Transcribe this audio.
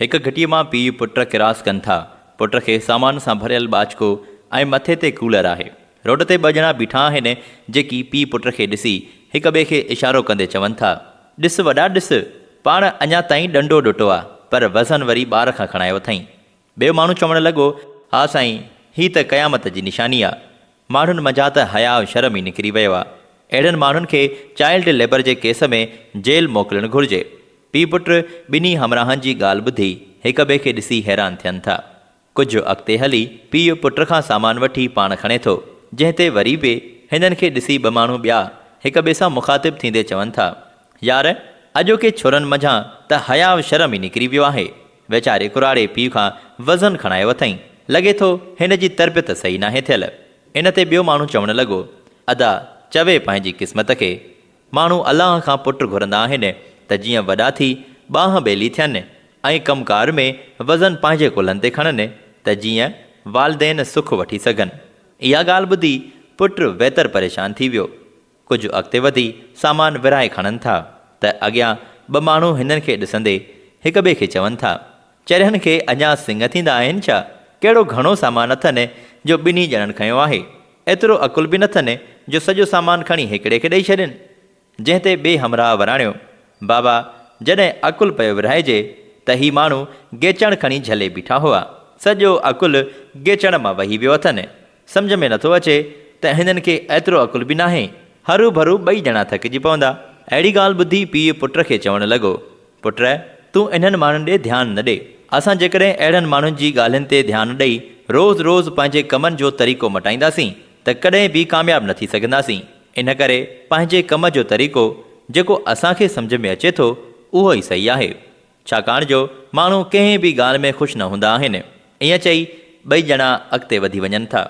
هڪ گهٽيء مان پيء پٽ ڪراس ڪن ٿا. پٽ کي سامان سان ڀريل ٻاچڪو ۽ مٿي تي ڪولر آهي. روڊ تي ٻه ڄڻا بيٺا آهن، جيڪي پيء پٽ کي ڏسي هڪ ٻئي کي اشارو ڪندي چون ٿا، ڏس وڏا ڏس، پاڻ اڃا تائين ڏنڊو ڏٽو آ، پر وزن وري ٻار کان کڻايو اٿئين. ٻيو ماڻهو چوڻ لڳو، ها سائين، هي ته قيامت جي نشاني آ. ماڻهن منجهان ته حياء شرم ئي نڪري ويو آ. اهڙن ماڻهن کي چائلڊ ليبر جي ڪيس ۾ جيل موڪلڻ گهرجي. پيء پٽ ٻنهي همراهن جي ڳالهه ٻڌي هڪ ٻئي کي ڏسي حيران ٿين ٿا. ڪجهه اڳتي هلي پيء پٽ کان سامان وٺي پاڻ کڻي ٿو، جنهن تي وري به هنن کي ڏسي ٻه ماڻهو ٻيا هڪ ٻئي سان مخاطب ٿيندي چون ٿا، يار! اڄوڪي ڇورن منجهان ته حياء شرم ئي نڪري ويو آهي. ويچاري ڪراڙي پيء کان وزن کڻايو اٿئين. لڳي ٿو هن جي تربيت صحيح ناهي ٿيل. ان تي ٻيو ماڻهو چوڻ لڳو، ادا! چوي پنهنجي قسمت کي. ماڻهو الله کان پٽ گهرندا آهن ته جيئن وڏا ٿي ٻانهن ٻيلي ٿين ۽ ڪم ڪار ۾ وزن پنهنجي ڪلهن تي کڻن ته جيئن والدين سک وٺي سگهن. اها ڳالهه ٻڌي پٽ ويتر پريشان ٿي ويو. ڪجهه اڳتي وڌي سامان ورهائي کڻن ٿا ته اڳيان ٻه ماڻهو هنن کي ڏسندي هڪ ٻئي کي چون ٿا، چرين کي اڃا سڱ ٿيندا آهن ڇا؟ ڪهڙو گهڻو سامان اٿن جو ٻنهي ڄڻن کنيو آهي. ايترو عقل به نٿن جو سڄو سامان کڻي هڪڙي کي ڏئي ڇڏين. جنهن تي ٻئي همراهه وراڻيو، بابا جڏهن عقل پيو ورهائجي ته هي ماڻهو گيچڻ کڻي جهلي بيٺا هئا. سڄو عقل گيچڻ مان وهي ويو اٿن. سمجهه ۾ نٿو اچي ته هنن کي ايترو عقل به ناهي. هرو ڀرو ٻئي ڄڻا ٿڪجي پوندا. اهڙي ڳالهه ٻڌي پيء پٽ کي چوڻ لڳو، پٽ! تون انهن ماڻهن ڏي ڌيان نه ڏي. اسان جيڪڏهن اهڙن ماڻهن جي ڳالهين تي ڌيان ڏئي روز روز پنهنجي ڪمن جو طريقو مٽائينداسين ته ڪڏهن به ڪامياب نه ٿي سگهنداسين. ان ڪري پنهنجي ڪم جو طريقو جيڪو اسان کي سمجهه ۾ اچي ٿو اهو ئي صحيح آهي. ڇاڪاڻ جو ماڻهو ڪنهن به ڳالهه ۾ خوش نه هوندا آهن. ائين چئي ٻئي ڄڻا اڳتي وڌي وڃن ٿا.